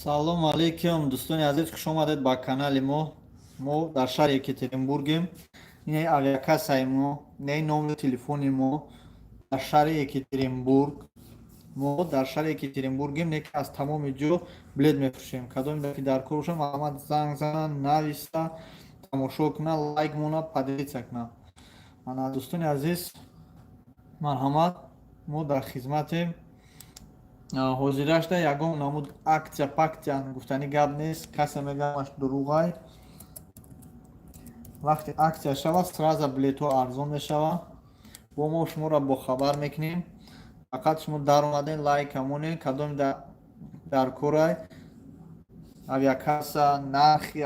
Салому алейкум, дӯстони азиз, хуш омадед ба канали мо. Мо дар шаҳри Екатеринбургем. Ин авиакассаи мо, ин номери телефони мо дар шаҳри Екатеринбург. Мо дар шаҳри Екатеринбургем, не ки аз тамоми ҷо билет мефурӯшем. Кадоме ки дар кор бошад, марҳамат, занг зананд, нависа, тамошо кунад, лайк монад, поделиться кунад. Ана, дӯстони азиз, марҳамат, мо дар хизматем. Ҳозирашда ягон намуд акция пакция гуфтанӣ гап нест, касе мегӯяд, дурӯғай. Вақте акция шавад, сразу билетҳо арзон мешавад, бо мо шуморо бохабар мекунем. Фақат шумо даромаден, лайк монед. Кадоме дар корай авиакасса, нархи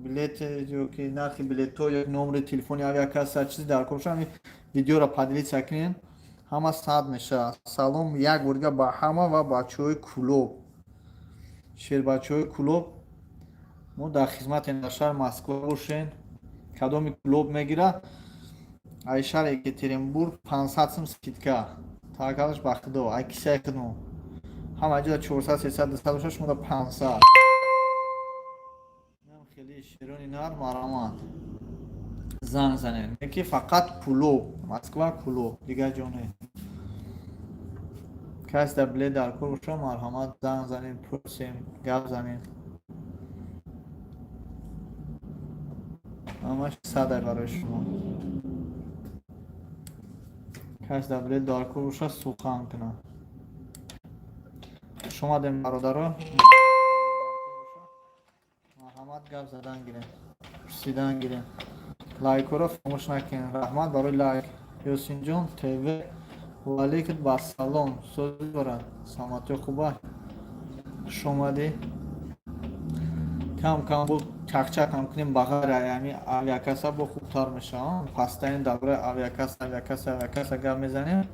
билет ёки нархи билетҳо ё номери телефони авиакасса, чизе дар кор бошад, видеоро поделиться кунед, ҳама сад мешавад. Салом як бор дига ба ҳама ва бачаҳои Кӯлоб, шербачаҳои Кӯлоб, мо дар хизматем. Дар шаҳри Москва бошен, кадоми Кӯлоб мегирад, ай шаҳри Екатеринбург 500 сум скидка. Таваккалаш ба Худо, ай кисаи худмо. Ҳама ҷода 400, 300, 200 бошад, шумо да 500. Хеле шерони нар, марҳамат, занг занед. Ки фақат Кӯлоб, Москва, Кӯлоб, дигар ҷо не. Кас дар билет дар кор боша, марҳамат, занг занем, пурсем, гап занем. Ҳамаш садай барои шумо. Кас дар билет дар кор боша, сухан кунад. Хуш омадем, бародаро, марҳамат, гап задан гирем, пурсидан гирем. Лайкҳоро фаромӯш накунед. Раҳмат барои лайк. Ёсинҷон ТВ, ваалейкум ассалом, сози барад, саломатиё хуба, хуш омадӣ. Кам кам бо чақчақам кунем, ба ғайр ами авиакасса бо хубтар мешавад. Пастаин дар бораи авиакасса, авиакасса, авиакасса гап мезанем.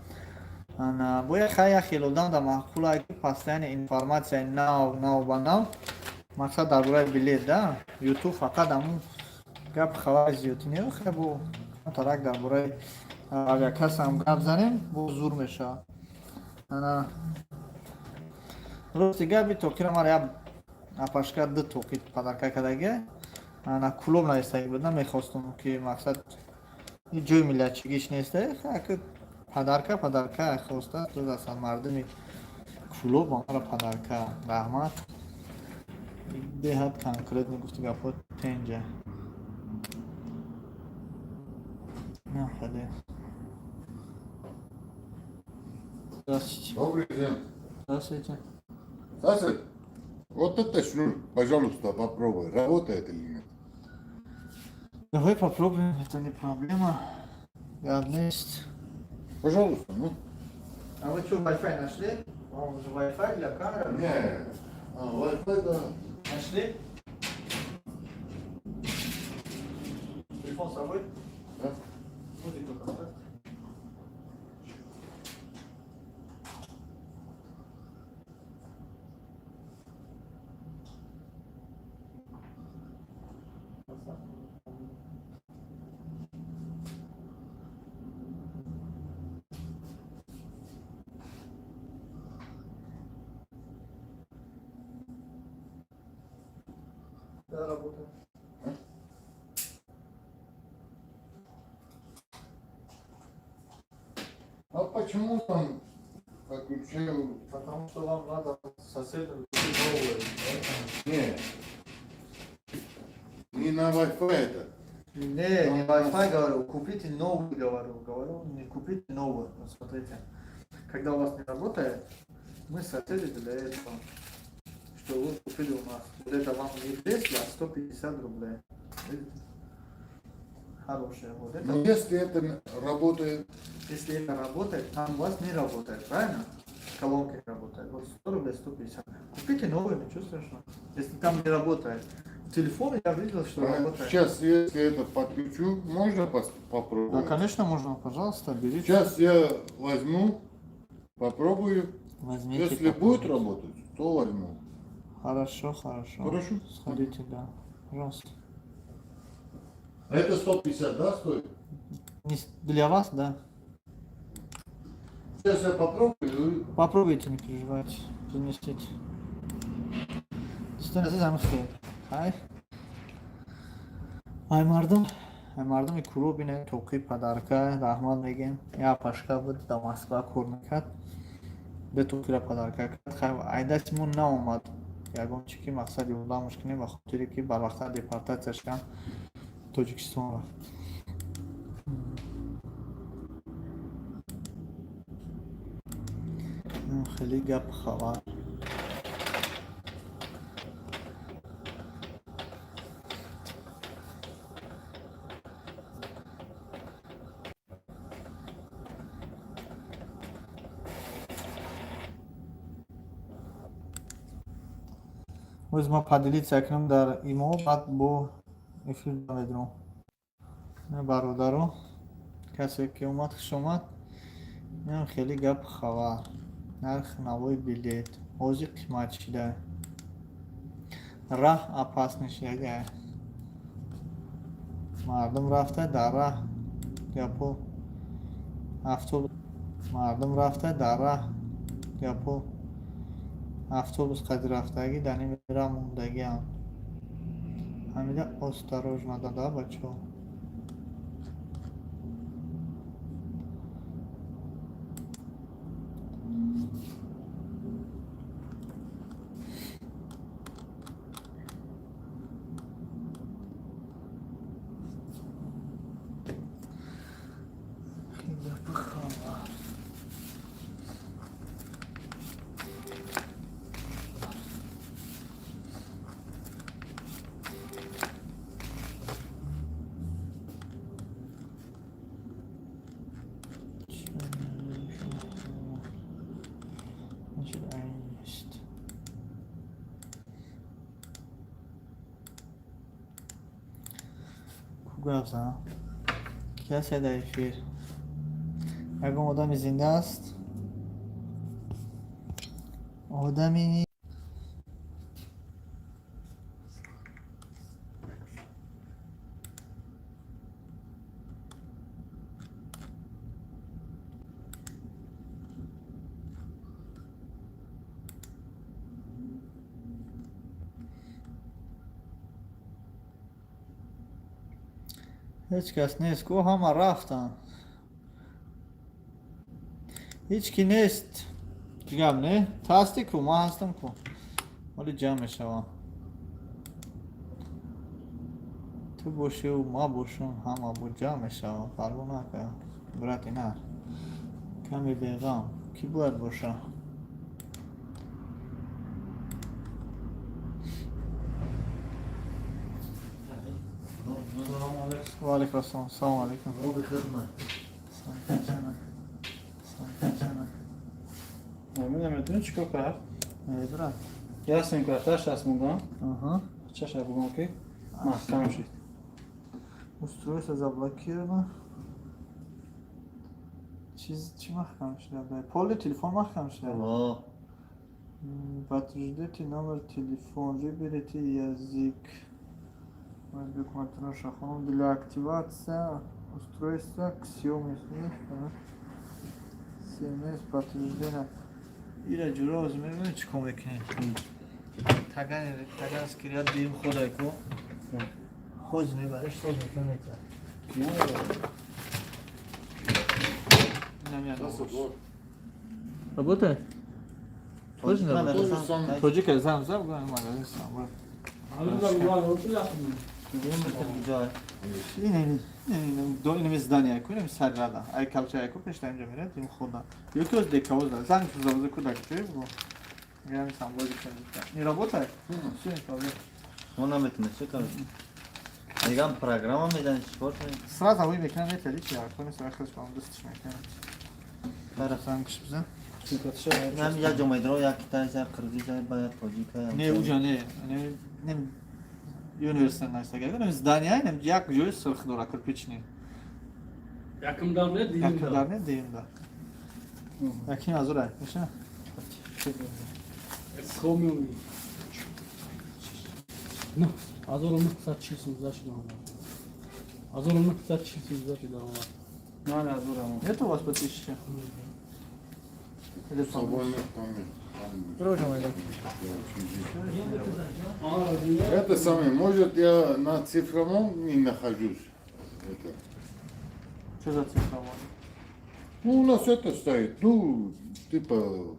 Бояд хай як хел одам дар маъқулае, ки постоянно информатсияи нав нав ба нав, мақсад дар бораи билет да. Ютуб фақат ҳамун гап хабари зиёдӣ не, хай бо тарак дар бораи авиакассам гап занем, бо зур мешавад. Ана, рости гапи тоқира мара як апашка ду тоқи подарка кардагия. Ана, Кулоб навистагӣ буд, намехостум ки мақсад ҷои миллатчигиш неста. Подарка, подарка хоста асан мардуми Кулоб мара подарка. Раҳмат, беҳад конкретно гуфти, гапҳо тенҷа. Хеле. Здравствуйте. Добрый день. Здравствуйте. Саша, вот это шнур, пожалуйста, попробуй, работает или нет. Давай попробуем, это не проблема. Есть. Пожалуйста, ну. А вы что, Wi-Fi нашли? Вам уже Wi-Fi для камеры? Не, а, Wi-Fi, да. Нашли? Телефон с собой? Да. Музыку поставь. Да, работает. А почему там подключил? Потому что вам надо соседу купить новую. Не. Не на Wi-Fi это. Не, не Wi-Fi говорю, купите новый, говорю. Говорю, не купите новую. Вот смотрите. Когда у вас не работает, мы соседи для этого, что вы купили у нас. Вот это вам не 200, а 150 рублей. Видите? Хорошая. Вот это. Но если это работает... Если это работает, там у вас не работает, правильно? Колонка не работает. Вот 100 рублей, 150. Купите новый, ничего страшного. Если там не работает. Телефон я видел, что работает. Сейчас, если это подключу, можно попробовать? Да, конечно, можно. Пожалуйста, берите. Сейчас я возьму, попробую. Возьмите. Если будет работать, то возьму. Хорошо, хорошо. Хорошо. Сходите, да. Пожалуйста. А это 150, да, стоит? Не, для вас, да. Сейчас я попробую. Попробуйте, не переживайте. Принесите. Дӯстони азиз, ҳамин хел. Хай, ай мардум, ай мардуми клуб ине тоқи подарка, раҳмат мегем. Я пашка буд, дар Москва кор мекард, ду тоқира подарка кард. Хай, ай дасти мо наомад ягон чи ки мақсад ёрдамаш кунем, ба хотире ки барвақттар депортатсия шудам, Тоҷикистон рафт. Хеле гап хабар. Боз ма поделиться кунам дар имо, баъд бо эфир медурам. Бародаро, касе ки омад, хуш омад. Инам хеле гап хабар. Нархи навои билет ҳозир қимат шида, раҳ опасный шида, мардум рафта дар раҳ гапо автобус, мардум рафта дар раҳ гапо автобус қади рафтагӣ дар ними раҳ мондагиам. Ҳамида осторожно дада, бачаҳо. Гапи хабар. Значит, есть. Ку гап занам? Касе дар эфир? Ягон одами зинда аст? Одами ҳеҷ кас нест ку, ҳама рафтанд, ҳеҷ ки нест. Гап не, ту ҳастӣ ку, ман ҳастам ку, ҳоли ҷамъ мешавам. Ту бошиву ма бошум, ҳама бо ҷамъ мешавам. Парво нака, брати нар, каме беғам. Кӣ бояд боша? Ва алайкум ассалом, салому алайкум. Намедонӣ чӣ кор кард? Брат. Як сим-карташ даст мондам. Аҳа. Чаша бугум, ки маҳкам шид. Устройство заблокировано. Чиз чӣ маҳкам шуда? Поли телефон маҳкам шуда. Подтвердите номер телефон, выберите язык. Для активации устройства Xiaomi SMS подтверждение. Ира ҷура ҳозир мебинем, чӣ кор мекунем. Тагани таганский ряд дим ходай ку. Ҳозир мебариш, соз мекунем, метавад. Инам як овоз. Работает? Тоже не работает. Тоҷика зам зам гӯям, магазин сам. Ин ин здание ку, ин сар рада. Ай калча ку пешта инҷа мерад, ин худа. Ёки оз декавоз да. Занг завоз ку дак чӯй бу. Грами сам бози не работает? Всё, не проблема. Мо наметонем, чӣ кор? Мегам, программа медани, чӣ кор кунем? Сразу вы мекунам, метали чи як кунем, сразу хелс бам дастш мекунам. Бара зангш бизан. Нам як ҷо медро, як китайс, як қирғиз, як ба як тоҷика. Не, уҷа не. Не, не, университет наистага. Не, здание, не, як ҷои сурх дора, кирпичный. Якум дар не, дуюм Якум дар. дар не, дуюм дар. Яким азура, меша? Xiaomi. 1940 сум зашид омад. 1940 сум зашид омад. Ман азурам. Нет у вас по тысяче? Или С собой нет, там нет. Там Дружим, Олег. я очень Это самое, может, я на цифровом не нахожусь. Это. Что за цифровой? Ну, у нас это стоит, ну, типа,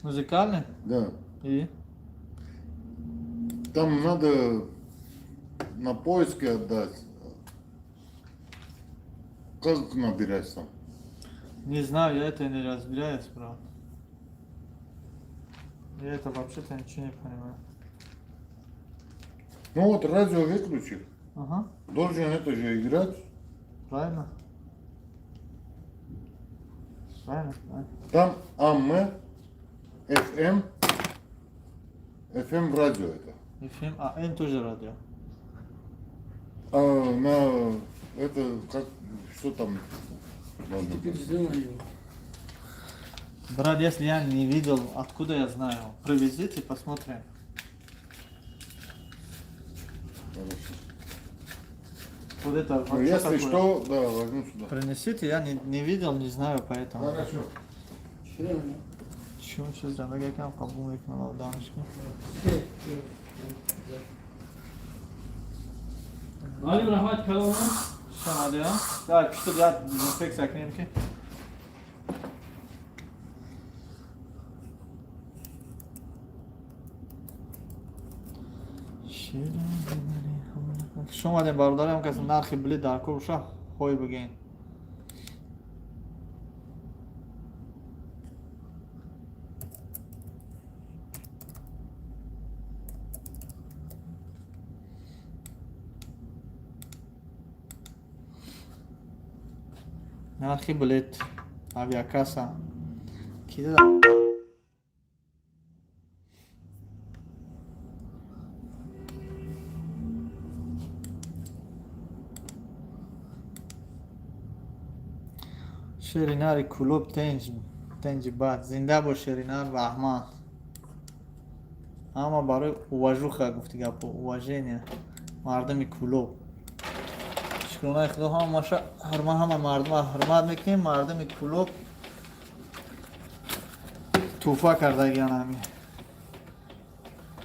Музыкальный? Да. И? Там надо на поиски отдать. Как набирать там? Не знаю, я это не разбираюсь, брат. Я это вообще-то ничего не понимаю. Ну вот радио выключил. Ага, Должен это же играть. Правильно. Правильно, правильно. Там АМ, ФМ, ФМ радио это. FM, а М тоже радио. А на это как, что там должно Теперь быть? сделай его. Брат, если я не видел, откуда я знаю? Привезите, посмотрим. Хорошо. Вот это вот Ну, что если такое? что, да, возьму сюда. Принесите, я не видел, не знаю, поэтому. Хорошо. Чё? Чё, чиз якам қабул мекунам одамашки. Алим, раҳмат каломам. Шамадия. Так, что я дезинфекция кунем ки. Шумадем, бародарам, кас нархи билет дар кор боша, ҳой бигӯен. Нархи билет авиакасса ки. Шеринари Кулоб, тенҷ тенҷи бад, зинда бош, Шеринар, раҳмат. Ҳама барои уважуха гуфти гапо, уважение мардуми Кулоб. Шукронаи Худо, ҳамаша ҳурмат, ҳама мардума ҳурмат мекунем. Мардуми Кулоб тӯҳфа кардагиан ҳами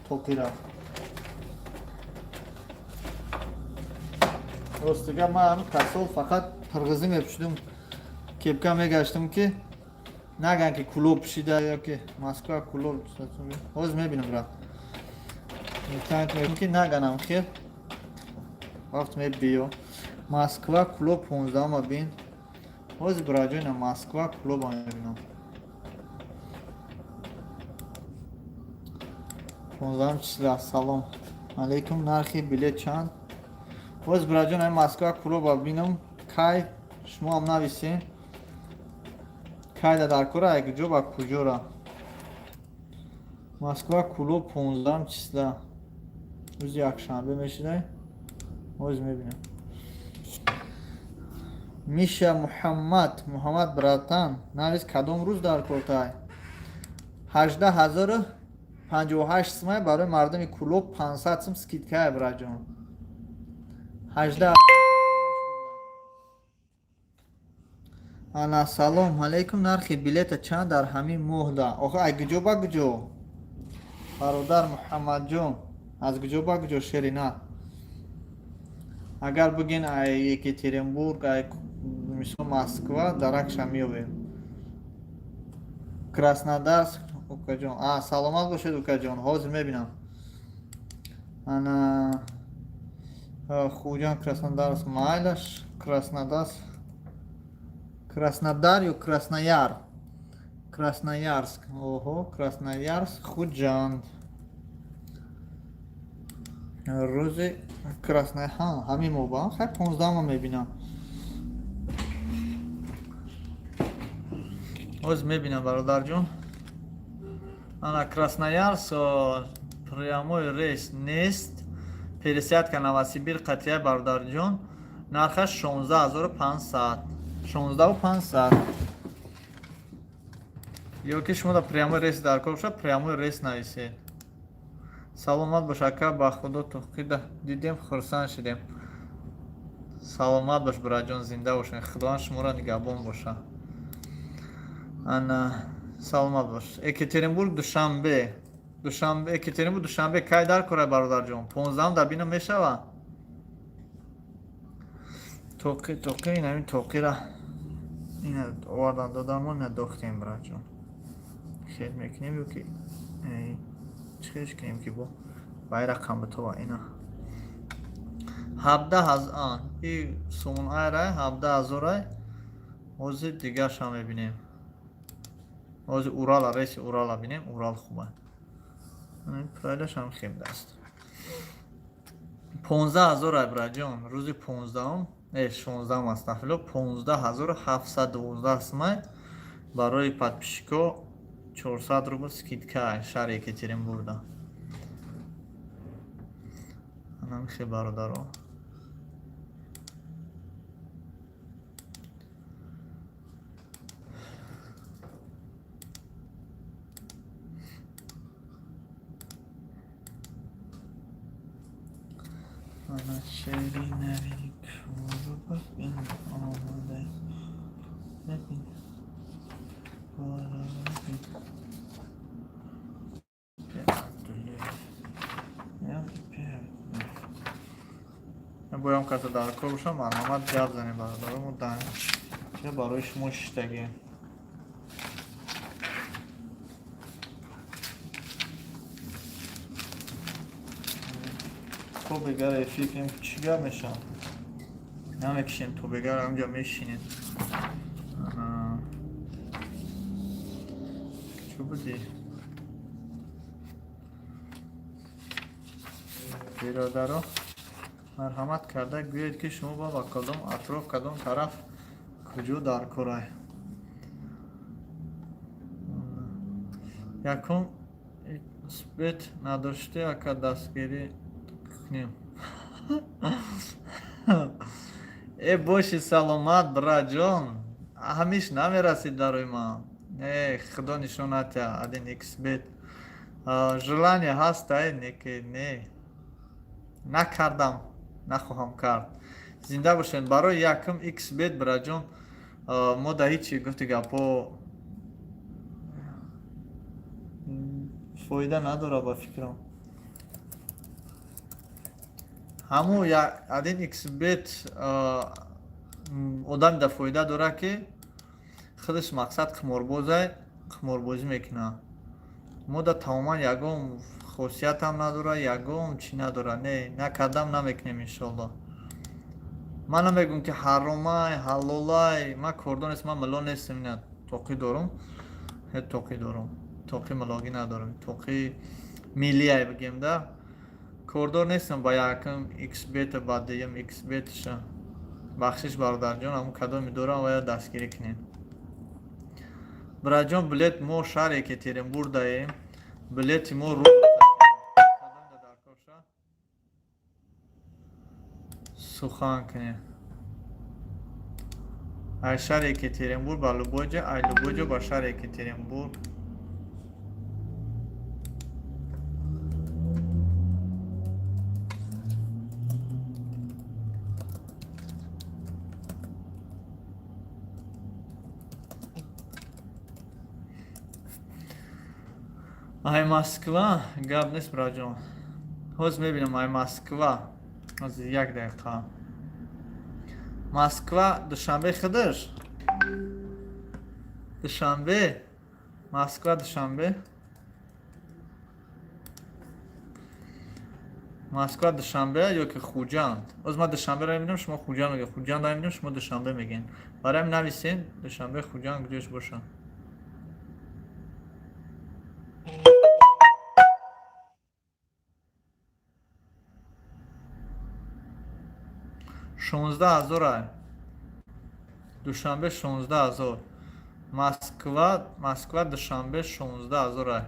тоқира. Рости гап, ман ҳами касол фақат қирғизӣ мепӯшидум, кепка мегаштам, ки наган ки Кулоб пӯшида ё ки Москва Кулоб. Ҳозир мебинам, брат, ки наганам хел вақт мебиё. Москва Кулоб 15-ма бин. Ҳозир, браҷоина, Москва Кулоба мебинам, 15 числа. Салом алейкум, нархи билет чанд? Ҳозир, браҷон, ами Москва Кулоба бинам кай. Шумо ҳам нависен, кайда дар кора, куҷо ба куҷора. Москва Кулоб 15 числа, рӯзи якшанбе мешидай. Ҳозир мебинам. Миша Муҳаммад, Муҳаммад братан, навис, кадом рӯз дар кортай? 18 058 сумай, барои мардуми Кулоб 500 сум скидкая, браҷон. Ҳаждаҳ. Ана, салом алейкум, нархи билета чанд дар ҳамин моҳда? Охи, ай куҷо ба куҷо, бародар Муҳаммадҷон, аз куҷо ба куҷо, шерина? Агар бигӯен ай Екатеринбург, ай мисол Москва, даракша меёбем. Краснодарск, укаҷон. А, саломат бошед, укаҷон, ҳозир мебинам. Ана, Хуҷанд, Краснодарск, майлаш. Краснодарск, Краснодар ё Краснояр? Красноярск, оҳо, Красноярск, Хуҷанд, рӯзи Красноҳа, ҳамин моба. Хай, 15-ма мебинам, ҳозир мебинам, бародарҷон. Ана, Красноярск прямой рейс нест, пересадка Новосибир қатия, бародарҷон. Нархаш 16 500, 16 500. Ё ки шумо да прямой рейс дар кор бошад, прямой рейс нависед. Саломат бош, ака, ба Худо тоқида дидем, хурсанд шидем. Саломат бош, бираҷон, зинда бошед, Худованд шуморо нигаҳбон боша. Ана, саломат бош. Екатеринбург, Душанбе. Душанбе, Екатеринбург, Душанбе кай дар кора, бародарҷон? 15-ам дар бино мешава. Тоқи, тоқи, инамин тоқира ина овардан додамо, ина дохтем, братҷон. Хел мекунем ё ки чӣ хелш кунем, ки бо вай рақам битова? Ина 17 и Сомон Айрай 17 ҳазорай. Ҳозир дигаршам мебинем. Ҳозир Урала, рейси Урала бинем. Урал хуба, прайлашам хеб даст. 15 ҳазорай, браҷон. Рӯзи 15-ум, 16-ум, астафило, 15 712 сумай. Барои подписчико 400 рубл скидка. Шаҳри Екатеринбургда анамихе, бародаро. Ана шери нави кӯру бибин, омада бибин, бора бибин. Боям каса дар кор бошам, марҳамат, гап занем, бародаро. Мо барои шумо шиштагем. То бегара эфир кунем, чӣ гап мешавад? Намекишем, то бегара ҳамҷа мешинем. Чӯ будӣ, биродаро? Марҳамат карда гӯед, ки шумо ба кадом атроф, кадом тараф, куҷо дар корай. Якум исбет надоште, ака, дастгирӣ кунем. Э, боши саломат, браҷон. Ҳамиш намерасид дарои ман. Э, худо нишон натя. Один иксбет желание ҳаст, ай неки не накардам, нахоҳам кард. Зинда бошед. Барои якум иксбет, браҷон, мо да ҳичи гуфти гапҳо фоида надорад, ба фикрам. Ҳамун один иксбет одами да фоида дорад, ки худаш мақсад қиморбозай, қиморбозӣ мекунад. Мо да тамоман ягон хосиятам надорад, ягон чӣ надорад. Не, накардам, намекунем, иншоалло. Ман намегӯм, ки ҳаромай, ҳалолай. Ман кордор нестам, ман милло нестам. Ина тоқӣ дорум, ҳе, тоқӣ дорум, тоқи миллогӣ надорам, тоқи миллиай бигем да. Кордор нестам ба якум иксбета, ба дуюм иксбеташа. Бахшиш, бародарҷон, ҳамун кадоми дорам ва ё дастгирӣ кунем. Бираҷон, билет мо шаҳри Екатеринбург даем, билети мо ру дар корша сухан кунем. Ай шаҳри Екатеринбург ба любой ҷо, ай любой ҷо ба шаҳри Екатеринбург. Ай Москва гап нест, бираҷон. Ҳозир мебинам. Ай Москва, ҳозир, як дақиқа. Москва, Душанбе, худаш Душанбе, Москва, Душанбе, Москва, Душанбе ё ки Хуҷанд. Оз ман Душанберо мебинам, шумо Хуҷанд мегӯед, Хуҷандро мебинам, шумо Душанбе мегӯед. Барои ҳамин нависен: Душанбе, Хуҷанд, куҷош бошад. 16 ҳазора Душанбе, 16 000 Москва, Москва, Душанбе 16 ҳазора,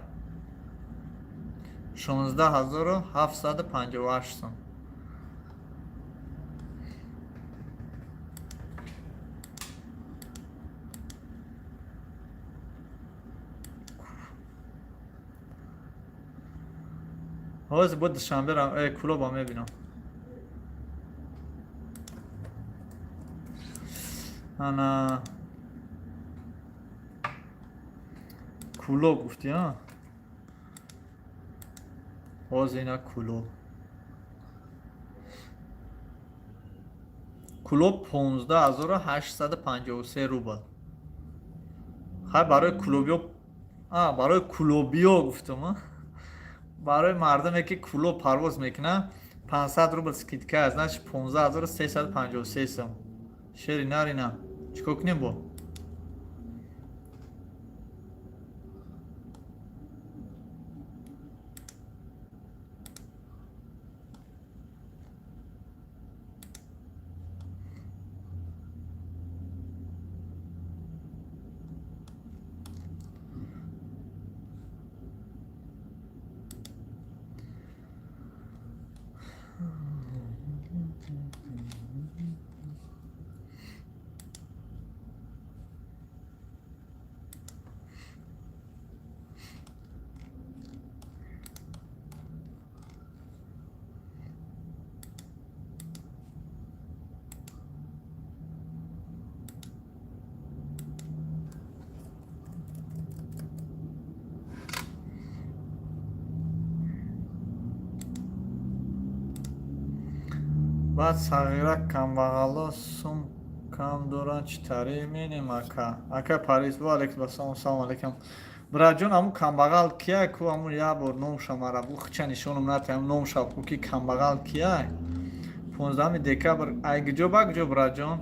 16 758 сом. Ҳозир бо Душанбе Кулоба мебинам. Ана Кулоб гуфтӣ, а? Ҳозир ина Кӯлоб. Кӯлоб 15 853 рубл. Хай, барои кӯлобиё, барои кӯлобиё гуфтум, барои мардуме ки Кӯлоб парвоз мекунад, 500 рубл скидка аст, значит, 15 353 сом. Шери нарина, чӣ кор кунем бо? Баъд сағира камбағало сум кам доранд, чӣ тариқ менем, ака? Ака Париз, ва алейкум ассалом, салом алейкум, бираҷон. Ҳамун камбағал кия ку? Ҳамун як бор номша мара бу, хича нишонум натаям, номша ку, ки камбағал кия? 15 декабр ай куҷо ба куҷо, бираҷон?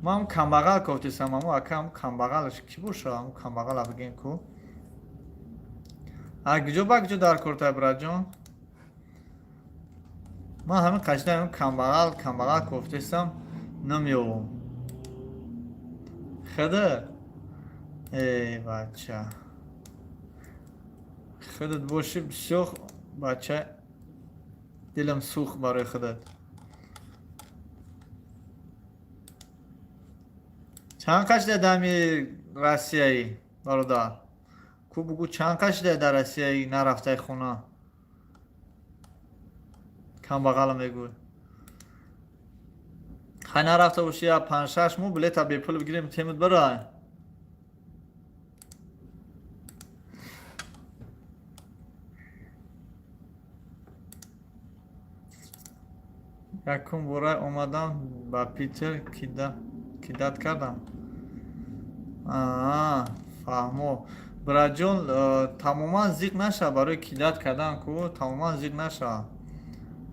Ман ҳамун камбағал кофтисам, ҳамун ака, ҳамун камбағалаш кӣ боша? Ҳамун камбағала бигем ку, ай куҷо ба куҷо дар кортай, бираҷон? Ман ҳамин қашида камбағал камбағал кофтесам, намеёвам. Худа эй бача, худат боши, бисёр бача, дилам сӯхт барои худат. Чанд қашида дами Россияи, бародар, ку бугӯ, чанд қашида дар Россияи нарафтаи хона, камбағала мегӯй? Хай, нарафта боши, я 5-6 моҳ билета бепул бигирем, темуд барай. Якум бора омадам ба Питер, кидать кардам. Фаҳмо, бираҷон, тамоман зиқ наша барои кидать кардан ку, тамоман зиқ наша,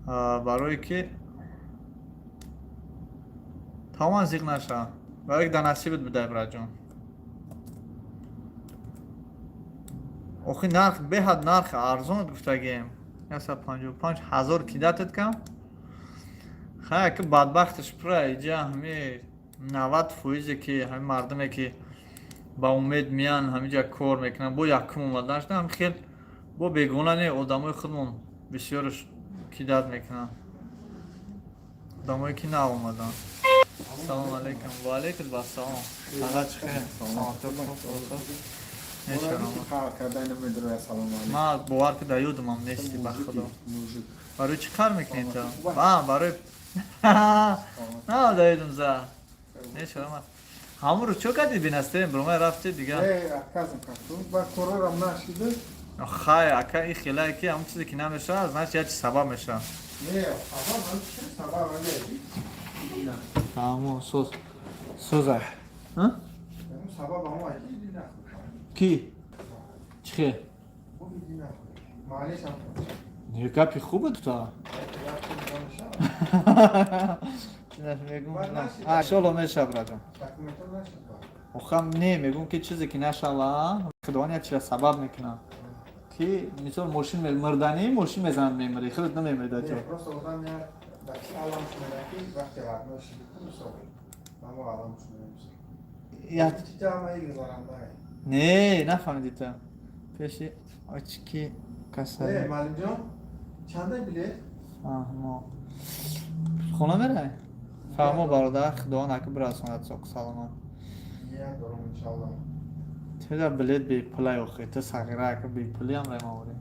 барое ки тамоман зиқ наша, барое ки дар насибат будай, бираҷон. Охи нарх беҳад нарх арзон гуфтагем, 155 ҳазор кидать ат кам. Хай, ки бадбахташ пура иҷа, ҳами 90 фоизе ки ҳами мардуме ки ба умед меян, ҳамиҷа кор мекунанд, бо якум омадан шуда, ҳами хел бо бегона не, одамои худмон бисёрш кидать мекунанд, одамое ки нав омаданд. Салому алейкум. Ва алейкум ассалом. Ага, чӣ хел? Ман бовар ки дар ёдумам нести, ба худо. Барои чӣ кар мекунед? Барои на дар ёдум за нешарама. Ҳамун рӯз чо кардӣ, бинастем, бромай рафти дига? Хай, ака, и хелае ки ҳамун чизе ки намешавад, значит, як чи сабаб мешавад. Ҳамун соз соза ки чӣ хел гапи хубе тута иншолло мешавад, браҷон. Охам не мегӯм, ки чизе ки нашава, худованд як чиза сабаб мекунад, ки мисол мошин мирданӣ, мошин мезанад, мемирӣ, худат намемирӣ дар ҷо. Просто одам як дар чи алам шумеда, ки вақте ғарб шиди, мисол мамо алам шумеда, Не, нафаҳмидӣ ту, пеши очки касалӣ. Маълимҷон, чанда билет? Фаҳмо, хона мерай. Фаҳмо, бародар, худованд ака бирасонад соқ саломат. Ният дорам, иншалло. Теда билет бепулай, охи ту сағира, ака, бепулиам ремавори.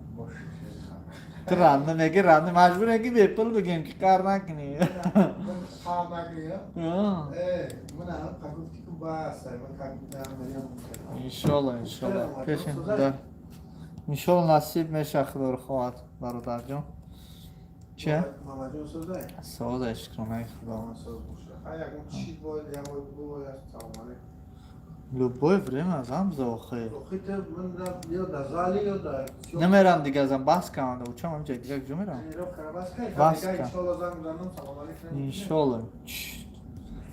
Ту ранда меги, ранда маҷбуре ки бепул бигем, ки қар накунӣ. Қар накунӣ. Ман гуфти ку бас, ман Иншолло, иншолло, пешин дар. Иншолло, насиб меша, худоро хоҳад, бародарҷон. Че? Мамаҷон созай? Созай, шукронаи Худо. Соз боша. Ха, ягон чиз бояд, ягон бояд, салом алейкум. Любое время зам охи. Охи, ту ман ё да зали, ё да Намерам дига, зам баҳс кардам, учам ҳамҷа, дига куҷо мерам? Тренировка ра бас кай? Бас кай. Иншолло, занг занам, салом алейкум. Иншолло.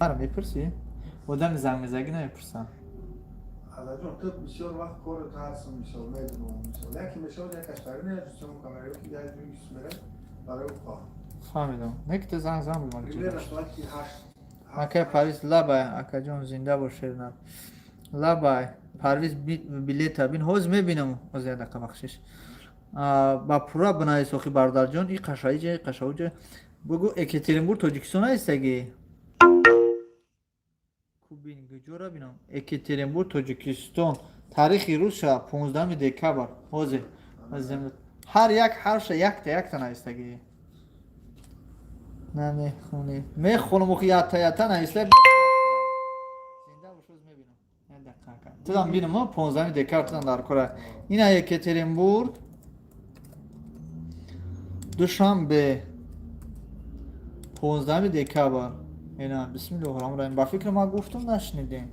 Мара мепурсӣ? Одами занг мезагӣ намепурсам. Азаҷон, ту бисёр вақт корот ҳастм, мисол, медунам, мисол, яке мешавад, якаш тари меяд, камера ки як ҷуи мерад барои хоҳ. Фаҳмидам. Не ки ту занг зан бимон. Примерно соати 8. Акай Парвиз, лабай, акаҷон, зинда бош, шернаб. Лабай, Парвиз, билета бин, ҳоз мебинам, ҳоз як дақиқа, бахшиш. Ба пурра бинавис, охи, бародарҷон, и қашаиҷа, и қашауҷа. Бугу, Екатеринбург Тоҷикистон ҳастаги? Кубин, куҷора бинам? Екатеринбург Тоҷикистон. Таърихи рӯзша 15 декабр. Ҳозир. Ҳар як ҳарфша якта якта навистагӣ. Намехонӣ. Мехонам, охи, ята ята нависта. Зинда бош, ҳоз мебинам. Як дақиқа, ака. Тудам бинам, 15 декабр тудам дар кора. Ина Екатеринбург. Душанбе. 15 декабр. Ина, бисмиллоҳи раҳмони раҳим. Ба фикр ман гуфтум, нашнидем.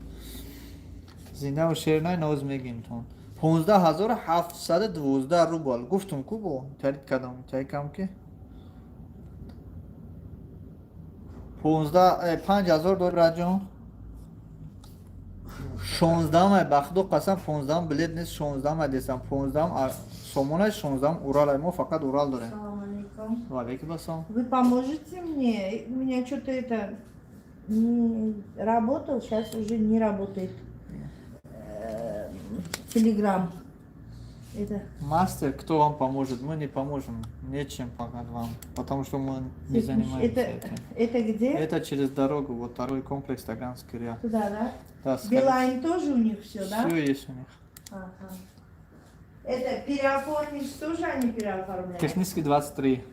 Зинда бош, шернай, ноз мегимтон. 15 712 рубл. Гуфтум ку бо, тарид кардам, тарид кардам ки 15 5000 доллар раҷон. 16 ба худо қасам, 15 билет нест, 16 десам, 15 сомона, 16 Урал, мо фақат Урал дорем. Салам алейкум. Ва алейкум ассалом. Вы поможете мне? У меня что-то это не работал, сейчас уже не работает. Телеграм. Это Мастер, кто вам поможет? Мы не поможем, нечем помогать вам, потому что мы не занимаемся это, этим. Это где? Это через дорогу, вот второй комплекс Таганский ряд. Туда, да? Да, сходите. Билайн тоже у них все, да? Все есть у них. Ага. Это переоформить тоже они переоформляют? Технический 23.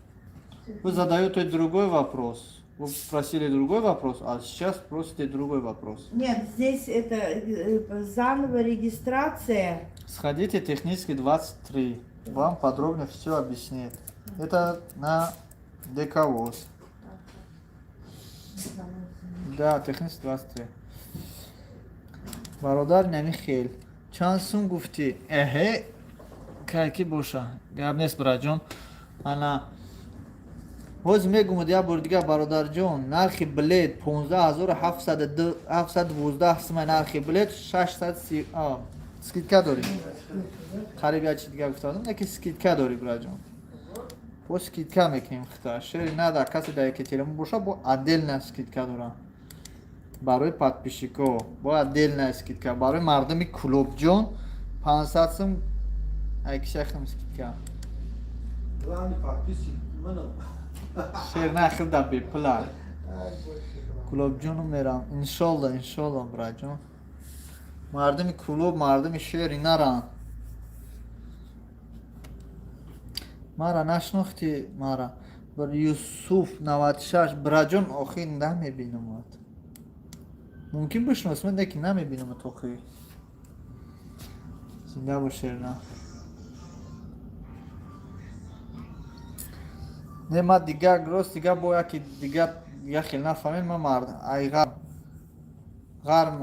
Вы задаете другой вопрос. Вы просили другой вопрос, а сейчас просите другой вопрос. Нет, здесь это заново регистрация. Сходите технический 23. Вам подробно все объяснит. Это на ДКВОЗ. Да, технический 23. Бародар, нами хел. Чанд сум гуфтӣ? Эҳе, кай ки боша. Гап нест, браҷон. Ана ҳоз мегумад як бори дигар, бародарҷон, нархи билет 15 712 сумай, нархи билет 630 скидка дорӣ. Қариб як чи дигар гуфта будам, яки скидка дорӣ, браҷон. Бо скидка мекунем хита. Шери нада, касе дар Екатеринбург боша, бо отдельная скидка дорам. Барои подписчико бо отдельная скидка. Барои мардуми Кулобҷон 500 сум айкишахм скидка. Главный подписчик манам. Шер нахил да бепула. Кулобҷону мерам. Иншолло, иншолло, браҷон. Мардуми Кулоб, мардуми шери наранд. Мара нашнохтӣ мара. Бар Юсуф 96, браҷон, охи, намебинамат. Мумкин бишносам, лекин намебинамат, охи. Зинда бош, шерна. Не, ма дигар рост дигар бо яки дигар як хел нафаҳмед, ма мард ай ғарм,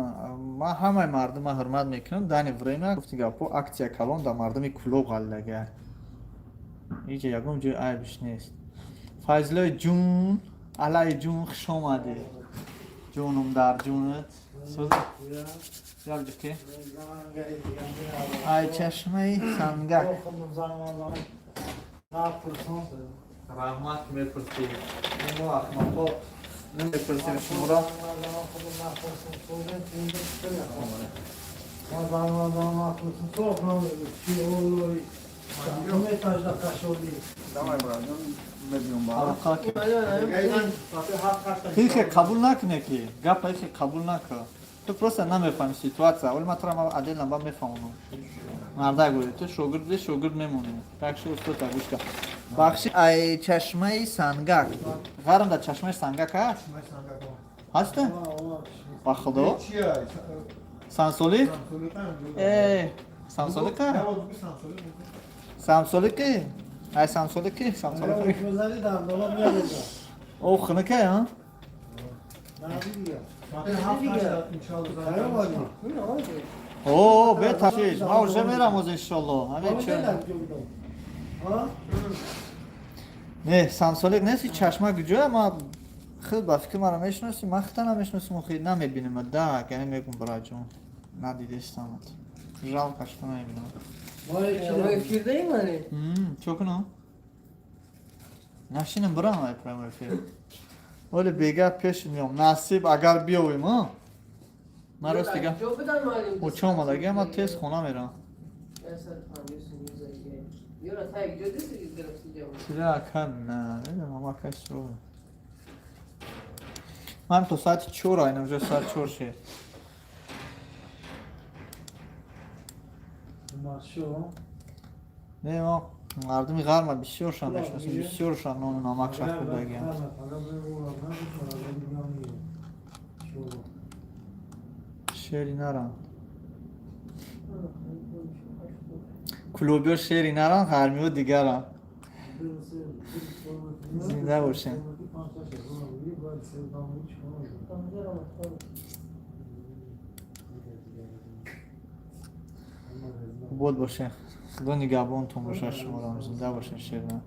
ма ҳамаи мардума ҳурмат мекунам. Дани время гуфти гапо, акция калон дар мардуми Кулоб ғаллагар. Ҳеҷ ягон ҷои айбиш нест. Файзлои ҷун, алай ҷун, хуш омадӣ. Ҷунум дар ҷунат. Сӯза? Ки? Ай чашмаи Сангак. Раҳмат, мепурсӣ. Мо ахмақо намепурсем шуморо. Давай, браҷон, мебинам ба. Ихе қабул накуне ки гапа, ихе қабул нака. Ту просто намефаҳми ситуация. Вале ман тура отдельно ба мефаҳмонам. Мардак будӣ, ту шогирд будӣ, шогирд мемонӣ. Так шо устота гӯш кун. Бахши, ай чашмаи Сангак. Ғарм дар чашмаи Сангак ҳаст? Ҳаста? Ба худо? Сансолик? Э, Сансолика? Самсолики? Ай, самсолики, самсолики. Мезани дандона меарезад. О, хунукай, а? О, беташиш, ма уже мерам оз, иншолло. Ҳамин чӣ? Не, самсолик нест, чашма куҷоя? Ма худ ба фикр мара мешиноси, ман худта намешиносим, охи намебинем. Да, яъне мегум, браҷон. Надидестамат. Жалко, что намебинам. Чо кунам? Нашинам бирам ай прямой эфир. Оли бега пеш миём. Насиб агар биёвем, а? Ман рост дигам. Оча омадагӣ, ман тез хона мерам. Тира ака на, намедонам, ака суро. Ман то соати 4 айнам, уже соат 4 шед. Не, ма мардуми ғарма бисёршан мешиносем, бисёршан нону намак шахӯрдагиам. Шери нарам. Клубиё шери нарам, ғармиё дигарам. Зинда бошем. Обод бошем. Худо нигаҳбонтон бошад шуморо. Зинда бошем, шерна.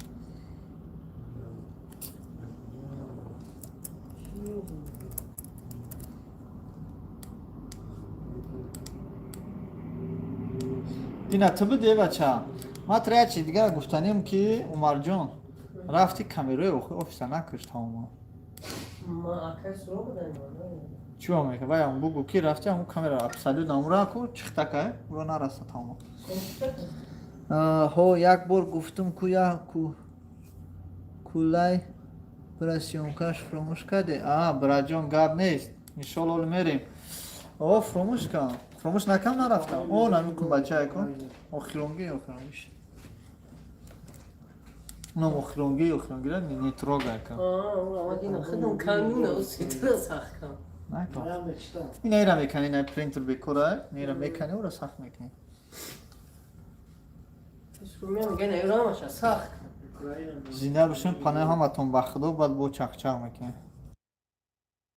Ина ту биде, бача. Ма тра як чиз дигар гуфтанем, ки Умарҷон рафти, камерои офиса накушт тамома. Чӣ мека? Ваям бугу, ки рафти, ҳамун камера абсолютно амура ку чихтакай, уро нараста тамома. Ҳо, як бор гуфтум ку, я ку кулай бира съёмкаш фуромӯш карде. А, бираҷон, гап нест. Иншолло, оли мерем. О, фуромӯш кам. Фуромӯш накам, нарафтам. О, намекун, бачае ку. Охиронги, охиронгиш. Унам охиронги, охиронгира не трогай ка. Накун. Ина ира мекани, ина принтер бекора, ина ира мекани, ура сахт мекунӣ. Зинда бошем, панои ҳаматон ба Худо, баъд бо чахчах мекунем.